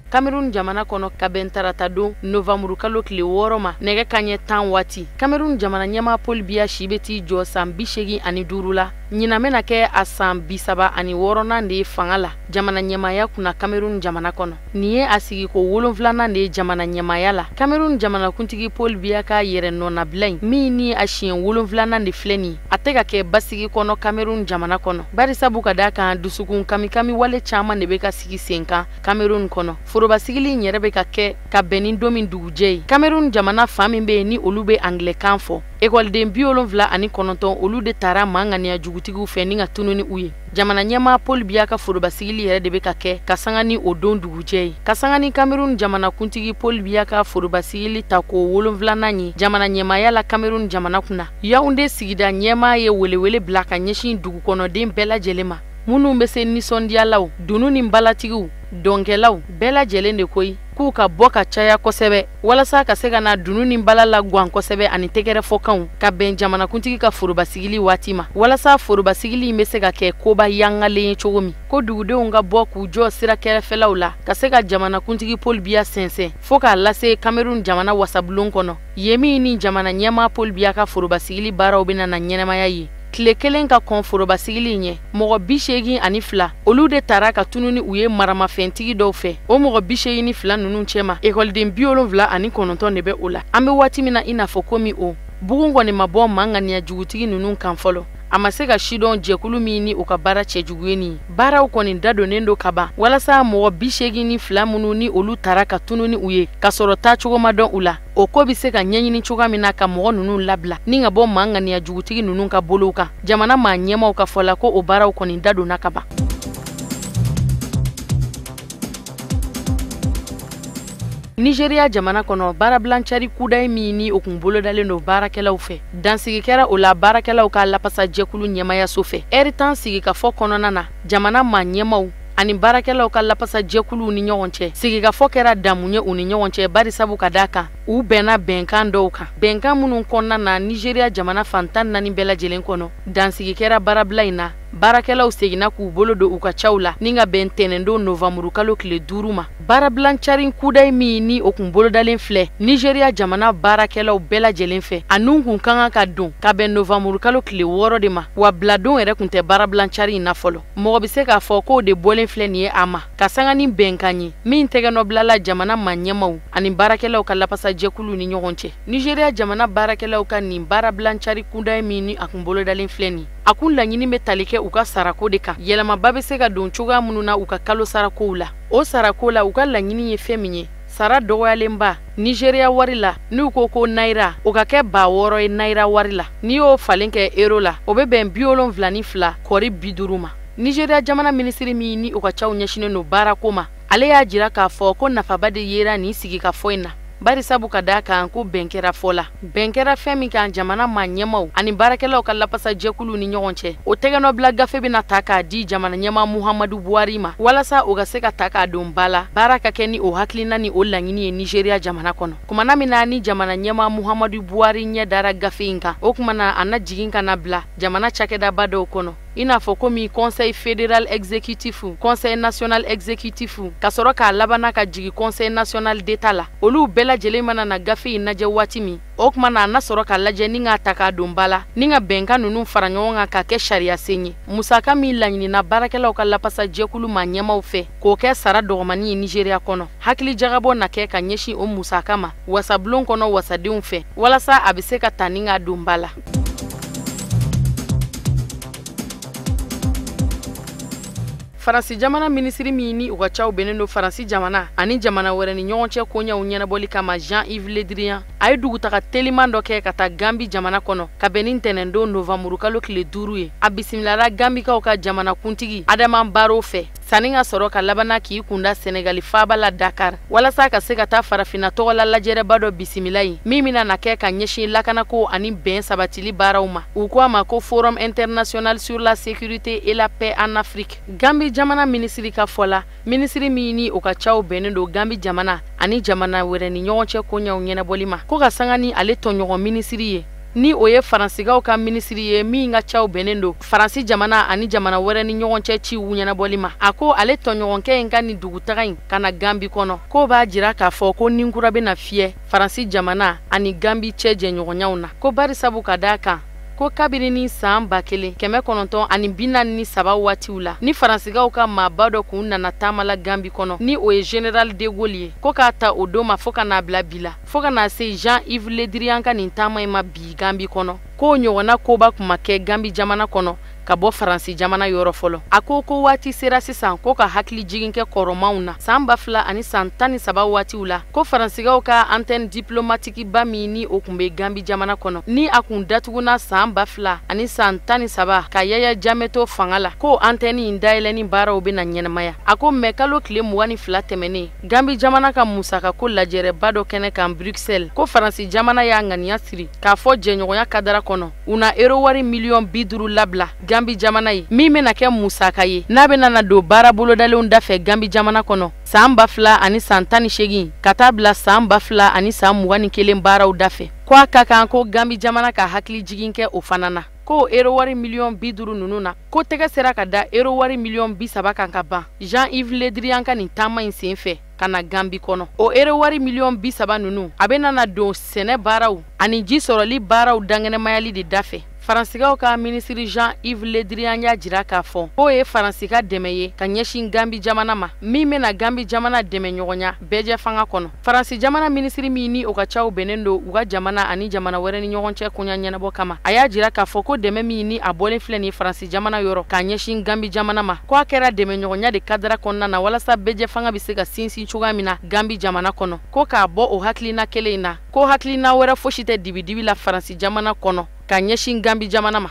Cameroun jamana kɔnɔ, ka bɛn tarata don novembre kalo tile 6 ma nɛgɛ kanɲɛ 10 waati, Cameroun jamana ɲɛmaa Paul Biya si bɛ t'i jɔ san 85 la. Ɲinan bɛna kɛ a san 36nan de ye fanga la jamana ɲɛmaaya kunna Cameroun jamana kɔnɔ. Nin ye a sigiko 7nan de ye jamana ɲɛmaaya la. Cameroun jamanakuntigi Paul Biya ka yɛrɛ nɔnabila in min ni a siɲɛ 7nan de filɛ nin ye, a tɛ ka kɛ basigi kɔnɔ Cameroun jamana kɔnɔ, bari sabu ka d'a kan dusukun kamikami wale caman de bɛ ka sigi sen kan Cameroun kɔnɔ. Forobasigili in yɛrɛ bɛ ka kɛ ka bɛn ni don min dugujɛ ye, Cameroun jamana fan min bɛ yen ni olu bɛ angilɛkan fɔ, ekɔliden 79 olu de taara maa ŋaniya jugutigiw fɛ ni ka tunu ni u ye. Jamana ɲɛmaa Paul Biya ka forobasigili yɛrɛ de bɛ ka kɛ ka sanga ni o don dugujɛ ye. Ka sanga ni Cameroun jamanakuntigi Paul Biya ka forobasigili tako 7nan ye jamana ɲɛmaaya la Cameroun jamana kunna, Yaoundé sigida ɲɛmaa ye welewele bila ka ɲɛsin dugukɔnɔden bɛɛ lajɛlen ma, minnu bɛ se nisɔndiyalaw, dunun ni balatigiw, dɔnkɛlaw bɛɛ lajɛlen de koyi k'u ka bɔ ka caya kosɛbɛ walasa ka se ka na dunun ni bala la gan kosɛbɛ ani tɛgɛrɛfɔkanw ka bɛn jamanakuntigi ka forobasigili waati ma, walasa forobasigili in bɛ se ka kɛ koba yangalen ye cogo min. Ko dugudenw ka bɔ k'u jɔ sira kɛrɛfɛlaw la ka se ka jamanakuntigi Paul Biya sɛnsɛn fo k'a lase Cameroun jamana wasabulon kɔnɔ, yen min ni jamana ɲɛmaa Paul Biya ka forobasigili baaraw bɛna na ɲɛnamaya ye. Tile kelen ka kɔn forobasigili ɲɛ, mɔgɔ 82 olu de taara ka tunu ni u ye maramafɛntigi dɔw fɛ. O mɔgɔ 82 ninnu cɛma, ekɔliden 79 de bɛ o la. An bɛ waati min na i n'a fɔ komi o bugun kɔni ma bɔ maa ŋaniya jugutigi ninnu kan fɔlɔ. A ma se ka sidɔn jɛkulu min ni u ka baara cɛjugu ye nin ye. Baaraw kɔni dadonnen don ka ban walasa mɔgɔ 82 minnu ni olu taara ka tunu ni u ye ka sɔrɔ taacogo ma dɔn u la, o ko bɛ se ka ɲɛɲini cogoya min na ka mɔgɔ ninnu labila ni ka bɔ maa ŋaniya jugutigi ninnu ka bolow kan. Jamana maa ɲɛmaaw ka fɔ la ko o baaraw kɔni dadonna ka ban. Nigeria jamana kɔnɔ, baarabilancari kudayi min ni o kun bolodalen don baarakɛlaw fɛ, dansigi kɛra o la baarakɛlaw ka lapasajɛkulu ɲɛmayaso fɛ. Ɛri 10 sigikafɔ kɔnɔna na, jamana maa ɲɛmaw ani baarakɛlaw ka lapasajɛkuluw ni ɲɔgɔn cɛ, sigikafɔ kɛra damu ye u ni ɲɔgɔn cɛ, bari sabu ka d'a kan u bɛnna bɛnkan dɔw kan, bɛnkan minnu kɔnɔna na Nigeria jamana fan 14 bɛɛ lajɛlen kɔnɔ, dansigi kɛra baarabila in na. Baarakɛlaw seginna k'u bolo don u ka caw la ni ka bɛn tɛnɛndon novembre kalo tile 5 ma. Baarabilancari kudayi min ni o kun bolodalen filɛ Nigeria jamana baarakɛlaw bɛɛ lajɛlen fɛ, a nun kun ka kan ka don ka bɛn novembre kalo tile 6 de ma, wa biladon yɛrɛ kun tɛ baarabilancari in na fɔlɔ. Mɔgɔ bɛ se k'a fɔ k'o de bɔlen filɛ nin ye a ma ka sanga ni bɛnkan ye min tɛgɛnɔbilala jamana maa ɲɛmaw ani baarakɛlaw ka lapasajɛkuluw ni ɲɔgɔn cɛ. Nigeria jamana baarakɛlaw ka nin baarabilancari kudayi min ni a kun bolodalen filɛ nin, a kun laɲini bɛ tali kɛ u ka sarako de kan. Yɛlɛmaba bɛ se ka don cogoya minnu na u ka kalo sarakow la. O sarako la, u ka laɲini ye fɛn min ye, sara dɔgɔyalenba Nigeria wari la n'u ko ko naira, o ka kɛ 6000 ye naira wari la. N'i y'o falen kɛ euro la, o bɛ bɛn 72.50 ma. Nigeria jamana minisiri min ni u ka caw ɲɛsinnen don baarako ma, ale y'a jira k'a fɔ ko nafaba de yera nin sigikafɔ in na, bari sabu ka d'a kan ko bɛn kɛra fɔ la. Bɛn kɛra fɛn min kan jamana maa ɲɛmaw ani baarakɛlaw ka lapasajɛkuluw ni ɲɔgɔn cɛ, o tɛgɛnɔbila gafe bɛna ta k'a di jamana ɲɛmaa Muhammadu Buhari ma walasa o ka se ka ta k'a don ba la, baara ka kɛ ni o hakilina ni o laɲini ye Nigeria jamana kɔnɔ. Kumana min na ni jamana ɲɛmaa Muhammadu Buhari ɲɛ dara gafe in kan, o kumana a na jigin ka na bila jamana cakɛdaba dɔw kɔnɔ. I n'a fɔ komi Conseil fédéral exécutif, Conseil national exécutif, ka sɔrɔ k'a labanna ka jigin Conseil national d'État la. Olu bɛɛ lajɛlen mana na gafe in lajɛ waati min, o tuma na a na sɔrɔ ka lajɛ ni k'a ta k'a don ba la, ni ka bɛnkan ninnu fara ɲɔgɔn kan k'a kɛ sariya sen ye. Musaka min laɲinina baarakɛlaw ka lapasa jɛkulu maa ɲɛmaw fɛ k'o kɛ sara dɔgɔmani ye Nigéria kɔnɔ, hakili jagabɔ na kɛ ka ɲɛsin o musaka ma wasabulon kɔnɔ wasadenw fɛ, walasa a bɛ se ka ta ni k'a don ba la. Faransi jamana minisiri min ni u ka caw bɛnnen don Faransi jamana ani jamana wɛrɛ ni ɲɔgɔn cɛ koɲɛw ɲɛnabɔli kama, Jean-Yves Le Drian, a ye dugutaga teliman dɔ kɛ ka taa Gambi jamana kɔnɔ ka bɛn ni ntɛnɛndon novanburukalo tile 5 ye. A bisimilara Gambikaw ka jamana kuntigi Adama Barrow fɛ sanni ka sɔrɔ ka labanna k'i kunda Senegali faaba la Dakar, walasa ka se ka taa farafinna tɔgɔla lajɛrɛba dɔ bisimila yen min bɛna na kɛ ka ɲɛsin lakanako ani bɛn sabatili baaraw ma. U ko a ma ko Forum international sur la sécurité et la paix en Afrique. Gambi jamana minisiri ka fɔ la, minisiri min ni o ka caw bɛnnen don Gambi jamana ani jamana wɛrɛ ni ɲɔgɔn cɛ koɲɛw ɲɛnabɔli ma, ko ka sanga ni ale tɔɲɔgɔn minisiri ye, ni o ye Faransikaw ka minisiri ye min ka caw bɛnnen don Faransi jamana ani jamana wɛrɛ ni ɲɔgɔn cɛ ciw ɲɛnabɔli ma. A ko ale tɔɲɔgɔnkɛ in ka nin dugutaga in ka na Gambi kɔnɔ, k'o b'a jira k'a fɔ ko ninkura bɛna fiyɛ Faransi jamana ani Gambi cɛ jɛɲɔgɔnyaw na, ko barisabu ka d'a kan ko kabini ni san 1943 waatiw la, ni Faransikaw ka maaba dɔ kun nana taama la Gambi kɔnɔ, ni o ye Général de Gaulle ye, ko k'a ta o don ma fo ka n'a bila bi la, fo ka n'a se Jean-Yves Le Drian ka nin taama in ma bi Gambi kɔnɔ, k'o ɲɔgɔnna koba kun ma kɛ Gambi jamana kɔnɔ ka bɔ Faransi jamana yɔrɔ fɔlɔ. A ko ko waati sera sisan ko ka hakili jigin kɛ kɔrɔmanw na san 2013 waatiw la, ko Faransikaw ka antenne diplomatique ba min ni o kun bɛ Gambi jamana kɔnɔ, ni a kun datuguna san 2013 ka Yaya Jammeh to fanga la, ko antenne in dayɛlɛnni baaraw bɛna ɲɛnamaya. A ko mɛ kalo tile 22 tɛmɛnen, Gambi jamana ka musakako lajɛrɛba dɔ kɛnɛ kan Bruxelles, ko Faransi jamana y'a ŋaniya siri k'a fɔ jɛɲɔgɔnya kadara kɔnɔ u na euro wari miliyɔn 50 labila Gambi jamana ye, min bɛna kɛ musaka ye n'a bɛna na don baara bolodalenw dafɛ Gambi jamana kɔnɔ san 2018 ka taa bila san 2021 baaraw dafɛ. Ko a ka kan ko Gambi jamana ka hakili jigin kɛ o fana na, ko euro wari miliyɔn 50 ninnu na, ko tɛgɛ sera ka da euro wari miliyɔn 30 kan ka ban Jean-Yves Le Drian ka nin taama in sen fɛ ka na Gambi kɔnɔ. O euro wari miliyɔn 30 ninnu a bɛna na don sɛnɛ baaraw ani ji sɔrɔli baaraw dankɛnɛmayali de dafɛ. Faransikaw ka minisiri Jean-Yves Le Drian y'a jira k'a fɔ k'o ye Faransi ka dɛmɛ ye ka ɲɛsin Gambi jamana ma, min bɛna Gambi jamana dɛmɛ ɲɔgɔnya bɛɛjɛ fanga kɔnɔ. Faransi jamana minisiri min ni o ka caw bɛnnen don u ka jamana ani jamana wɛrɛ ni ɲɔgɔn cɛ koɲa ɲɛnabɔ kama, a y'a jira k'a fɔ ko dɛmɛ min ni a bɔlen filɛ nin Faransi jamana yɔrɔ ka ɲɛsin Gambi jamana ma, ko a kɛra dɛmɛ ɲɔgɔnya de kadara kɔnɔna na walasa bɛɛjɛ fanga bɛ se ka sinsin cogoya min na Gambi jamana kɔnɔ. Ko k'a bɔ o hakilina kelen in na, ko hakilina wɛrɛ fosi tɛ dibidibi la Faransi jamana kɔnɔ ka ɲɛsin Gambi jamana ma.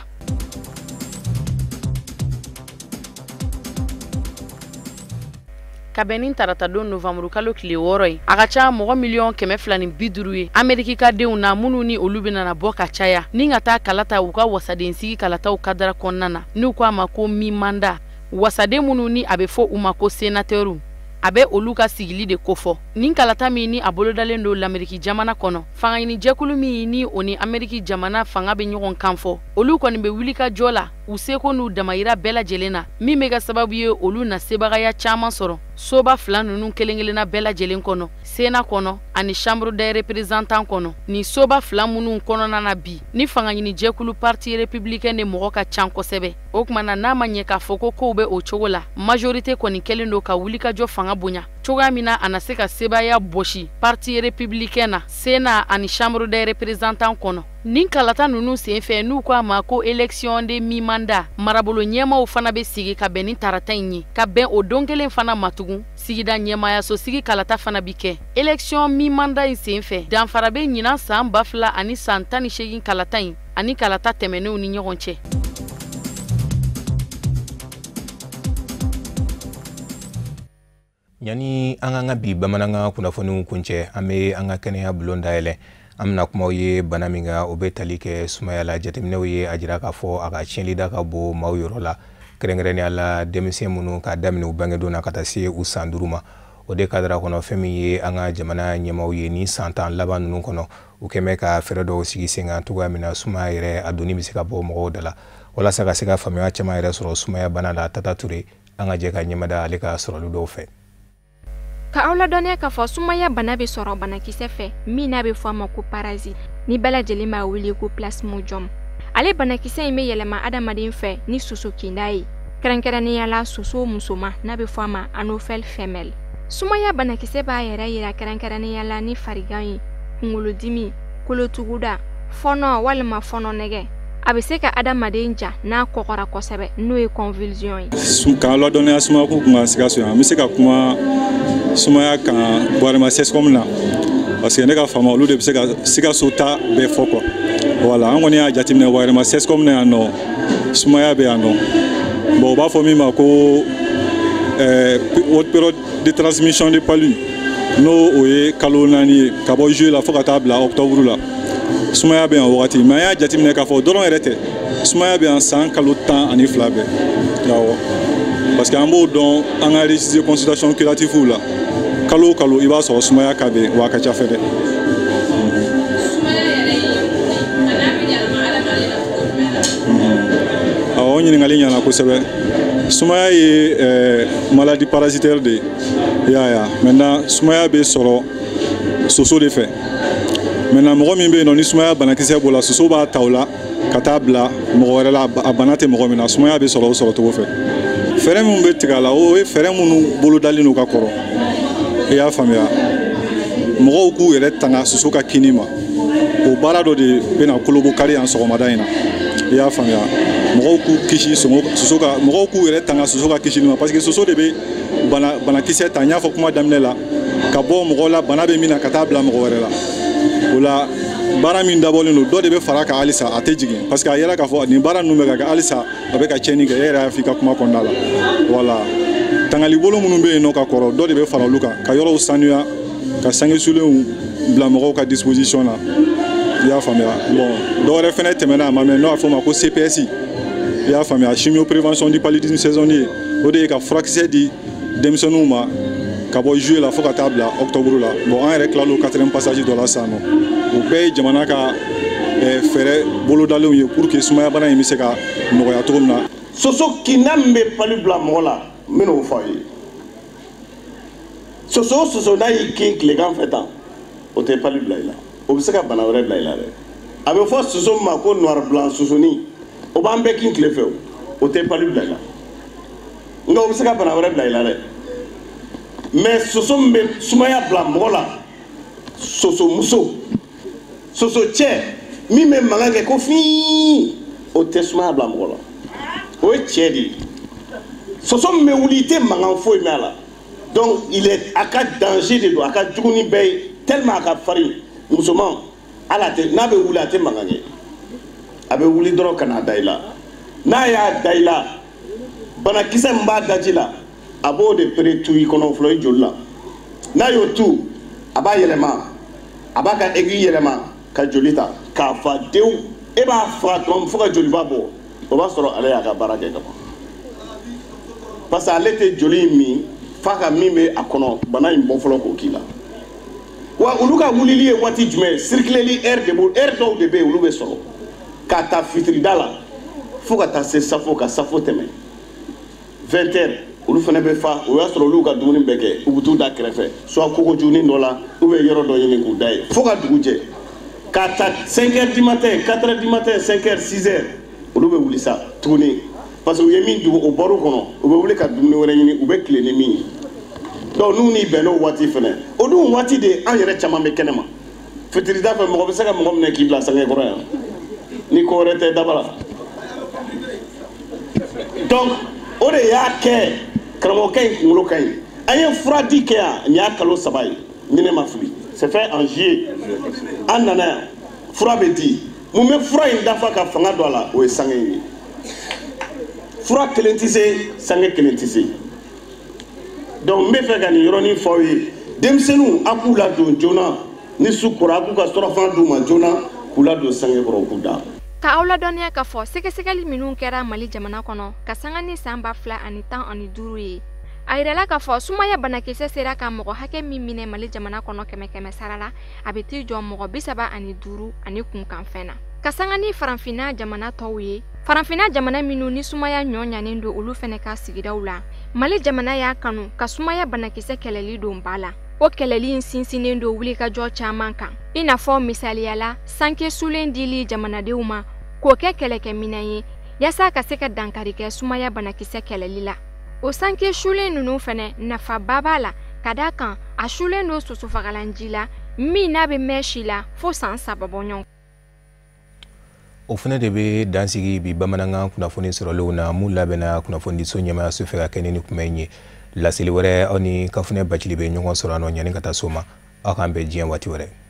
Ka bɛn ni taratadon novanburukalo tile 6 ye, a ka ca mɔgɔ miliyɔn 250 ye Ameriki ka denw na minnu ni olu bɛna na bɔ ka caya ni ka taa kalata u ka wasadensigi kalataw kadara kɔnɔna na, n'u ko a ma ko mi-mandat. Wasaden minnu ni a bɛ fɔ u ma ko sénateurw, a bɛ olu ka sigili de kofɔ. Nin kalata min ni a bolodalen don l'Ameriki jamana kɔnɔ, fangaɲinijɛkulu min ni o ni Ameriki jamana fanga bɛ ɲɔgɔn kan fɔ, olu kɔni bɛ wuli ka jɔ la u seko n'u damayira bɛɛ lajɛlen na, min bɛ kɛ sababu ye olu na sebagaya caman sɔrɔ soba fila ninnu kelen kelenna bɛɛ lajɛlen kɔnɔ, Sénat kɔnɔ ani Chambre des représentants kɔnɔ. Nin soba fila minnu kɔnɔna na bi, ni fangaɲinijɛkulu parti républicain de mɔgɔ ka ca kosɛbɛ. O tuma na n'a ma ɲɛ k'a fɔ ko kow bɛ o cogo la, majorité kɔni kɛlen don ka wulikajɔ fanga bonya cogoya min na a na se ka sebaaya bɔsi parti républicain na Sénat ani Chambre des représentants kɔnɔ. Nin kalata ninnu senfɛ, n'u ko a ma ko élection de mi-mandat, marabolo ɲɛmaw fana bɛ sigi ka bɛn ni tarata in ye, ka bɛn o don kelen fana ma tugun, sigida ɲɛmaayaso sigi kalata fana bi kɛ. Élection mi-mandat in senfɛ, danfara bɛ ɲinan san 2018 kalata in ani kalata tɛmɛnenw ni ɲɔgɔn cɛ. Yani an ka bi bamanankan kunnafoniw kuncɛ, an bɛ an ka kɛnɛya bulon dayɛlɛ. An bɛna kumaw ye bana min kan, o bɛ tali kɛ sumaya la. Jateminɛw ye a jira k'a fɔ a ka tiɲɛli da ka bon maaw yɔrɔ la, kɛrɛnkɛrɛnnenya la denmisɛn minnu k'a daminɛ u bangedon na ka taa se u san 5 ma. O de kadara kɔnɔ, fɛn min ye an ka jamana ɲɛmaaw ye ni san 10 laban ninnu kɔnɔ, u kɛmɛ ka fɛɛrɛ dɔw sigi sen kan cogoya min na sumaya yɛrɛ a donni bɛ se ka bɔ mɔgɔw da la, walasa ka se ka faamuya caman yɛrɛ sɔrɔ sumaya bana la. Tata Ture, an ka jɛ ka ɲɛmada ale ka sɔrɔli dɔw fɛ. Ka aw ladɔnniya k'a fɔ sumaya bana bɛ sɔrɔ banakisɛ fɛ min n'a bɛ fɔ a ma ko parasite, ni bɛɛ lajɛlen b'a wele ko plasmodium. Ale banakisɛ in bɛ yɛlɛma adamaden fɛ ni soso kinda ye, kɛrɛnkɛrɛnnenya la soso musoman n'a bɛ fɔ a ma anophèle femelle. Sumaya banakisɛ b'a yɛrɛ yira kɛrɛnkɛrɛnnenya la ni farigan ye, kunkolodimi, kolotuguda, fɔnɔ walima fɔnɔ nɛgɛ. A bɛ se ka adamaden ja n'a kɔgɔra kosɛbɛ, n'o ye convulsion ye. K'an ladɔnniya sumaya ko kun kan Sikaso yan, an bɛ se ka kuma sumaya kan Boirema CSCOM na, parce que ne ka faamu, olu de bɛ se ka Sikaso ta bɛɛ fɔ quoi. Voilà, an kɔni y'a jateminɛ Boirema CSCOM na yan nɔ, sumaya bɛ yan nɔ. Bon, u b'a fɔ min ma ko haute période de transmission de palu, n'o o ye kalo 4 ye, ka bɔ juillet la fo ka taa bila octobre la, sumaya bɛ yan o wagati. Mais an y'a jateminɛ k'a fɔ dɔrɔn yɛrɛ tɛ, sumaya bɛ yan san kalo 12 bɛɛ. Awɔ, parce que an b'o dɔn an ka registre de consultation curative la, kalo o kalo i b'a sɔrɔ sumaya ka bɛ yen, wa a ka ca fɛnɛ. Awɔ, o ɲininkali ɲɛna kosɛbɛ. Sumaya ye maladie parasitaire de ye, i y'a ye. Maintenant, sumaya bɛ sɔrɔ soso de fɛ. Maintenant, mɔgɔ min bɛ yen nɔ ni sumaya banakisɛ b'o la, soso b'a ta o la ka taa bila mɔgɔ wɛrɛ la, a bana tɛ mɔgɔ min na. Sumaya bɛ sɔrɔ o sɔrɔ cogo fɛ. Fɛɛrɛ minnu bɛ tigɛ a la, o ye fɛɛrɛ minnu bolodalen don ka kɔrɔ, i y'a faamuya. Mɔgɔw k'u yɛrɛ tanga soso ka kinni ma, o baara dɔ de bɛna Kolobokari yan sɔgɔmada in na, i y'a faamuya. Mɔgɔw k'u kisi soso ka, mɔgɔw k'u yɛrɛ tanga soso ka kisili ma, parce que soso de bɛ bana banakisɛ ta, n y'a fɔ kuma daminɛ la, ka bɔ mɔgɔ la bana bɛ min na ka taa bila mɔgɔ wɛrɛ la. O la, baara min dabɔlen don, dɔ de bɛ fara a kan halisa, a tɛ jigin, parce que a yɛrɛ k'a fɔ nin baara ninnu bɛ ka kɛ halisa, a bɛ ka tiɲɛni kɛ. E yɛrɛ y'a fɔ i ka kuma kɔnɔna la. Wala tangali bolo minnu bɛ yen nɔ ka kɔrɔ, dɔ de bɛ fara olu kan, ka yɔrɔw sanuya, ka sange sulenw bila mɔgɔw ka disposition na, i y'a faamuya. Bon, dɔ wɛrɛ fɛnɛ tɛmɛna a ma mɛn, n'o y'a fɔ o ma ko CPS, i y'a faamuya, chimio prévention du paludisme saisonnier. O de ye ka furakisɛ di denmisɛnninw ma ka bɔ juillet la fo ka taa bila octobre la. Bon, an yɛrɛ tilal'o quatrième passage dɔ la sisan nɔ. O bɛɛ ye jamana ka fɛɛrɛ bolodalenw ye pour que sumaya bana in bɛ se ka nɔgɔya cogo min na. Soso kinda min bɛ palu bila mɔgɔ la, n bɛn'o fɔ aw ye. Soso o soso n'a y'i kin tilegan fɛ tan, o tɛ palu bila i la, o bɛ se ka bana wɛrɛ bila i la dɛ. A bɛ fɔ soso min ma ko noir blanc sosoni, o b'an bɛɛ kin tile fɛ, o tɛ palu bila i la, nka o bɛ se ka bana wɛrɛ bila i la dɛ. Mais soso min bɛ sumaya bila mɔgɔ la, soso muso, soso cɛ min bɛ mankan kɛ ko fiin, o tɛ sumaya bila mɔgɔ la, o ye cɛ de ye. Soso min bɛ wuli, i tɛ mankan foyi mɛn a la, donc il est a ka danger de don, a ka jugu ni bɛɛ ye, tellement a ka farin. Musoman hali a tɛ, n'a bɛ wuli a tɛ mankan kɛ, a bɛ wuli dɔrɔn ka n'a da i la. N'a y'a da i la, banakisɛ min b'a daji la, a b'o de pere tu i kɔnɔ fɔlɔ, i joli la. N'a y'o tu, a b'a yɛlɛma, a b'a ka aiguille yɛlɛma ka joli ta k'a fa dewu. E b'a faga tuma min fo ka joliba bɔ, o b'a sɔrɔ ale y'a ka baara kɛ ka ban, parce que ale tɛ joli in min f'a ka min bɛ a kɔnɔ bana in bɔ fɔlɔ k'o k'i la. Wa olu ka wulili ye waati jumɛn ye? Circuleli heure de b'o, heure dɔw de bɛ yen olu bɛ sɔrɔ k'a ta fitirida la fo ka taa se safo, ka safo tɛmɛ 20 heures, olu fana bɛ fa. O y'a sɔrɔ olu ka dumuni bɛɛ kɛ, u bɛ t'u da kɛrɛfɛ, soit kogojugunin dɔ la ou bien yɔrɔ dɔ ɲini k'u da yen fo ka dugu jɛ. K'a ta 5 heures du matin, 4 heures du matin, 5 heures, 6 heures, olu bɛ wuli sa tuguni, parce que u ye min dun o bɔr'u kɔnɔ, u bɛ wuli ka dumuni wɛrɛ ɲini u bɛ tile ni min ye. Donc n'u n'i bɛnn'o waati fɛnɛ, o dun waati de an yɛrɛ caman bɛ kɛnɛ ma fitirida fɛ. Mɔgɔ bɛ se ka mɔgɔ minɛ k'i bila sange kɔrɔ yan ni ko wɛrɛ tɛ daba la. Donc o de y'a kɛ karamɔgɔkɛ in kunkolo ka ɲi. An ye fura di kɛ yan, nin y'a kalo 3 ye ni ne ma fili, c'est fait en juillet. An nana yan, fura bɛ di. Mun bɛ fura in dafa ka fanga don a la? O ye sange in ye. Fura kelen tɛ se, sange kelen tɛ se. Donc n bɛ fɛ ka nin yɔrɔnin fɔ aw ye: denmisɛnninw, a k'u ladon joona. Ni su kora, a k'u ka surafana d'u ma joona, k'u ladon sange kɔrɔ, k'u da. Ka aw ladɔnniya k'a fɔ sɛgɛsɛgɛli minnu kɛra Mali jamana kɔnɔ ka sanga ni san 2015 ye. A yirala k'a fɔ sumaya banakisɛ sera ka mɔgɔ hakɛ min minɛ Mali jamana kɔnɔ 100 sara la, a bɛ t'i jɔ mɔgɔ 35 ani kunkanfɛn na. Ka sanga ni farafinna jamana tɔw ye, farafinna jamana minnu ni sumaya ɲɔ ɲanen don olu fɛnɛ ka sigidaw la, Mali jamana y'a kanu ka sumaya banakisɛ kɛlɛli don ba la. O kɛlɛli in sinsinnen don wulikajɔ caman kan, i n'a fɔ misaliya la sanke sulen dili jamanadenw ma k'o kɛ kɛlɛkɛminɛn ye yaasa ka se ka dankari kɛ sumaya banakisɛ kɛlɛli la. O sanke sulen ninnu fɛnɛ nafaba b'a la, ka d'a kan a sulen don sosofagalanji la min n'a bɛ mɛn si la fo san 3 bɔ ɲɔgɔn. O fana de bɛ dansigi bi bamanankan kunnafoni sɔrɔlenw na mun labɛnna kunnafonidiso ɲɛmaayaso fɛ ka kɛ ni kuma in ye. Laseli wɛrɛ aw ni Kafunɛ Bacili bɛ ɲɔgɔn sɔrɔ a nɔ ɲani ka taa so ma. Aw k'an bɛn diɲɛ waati wɛrɛ.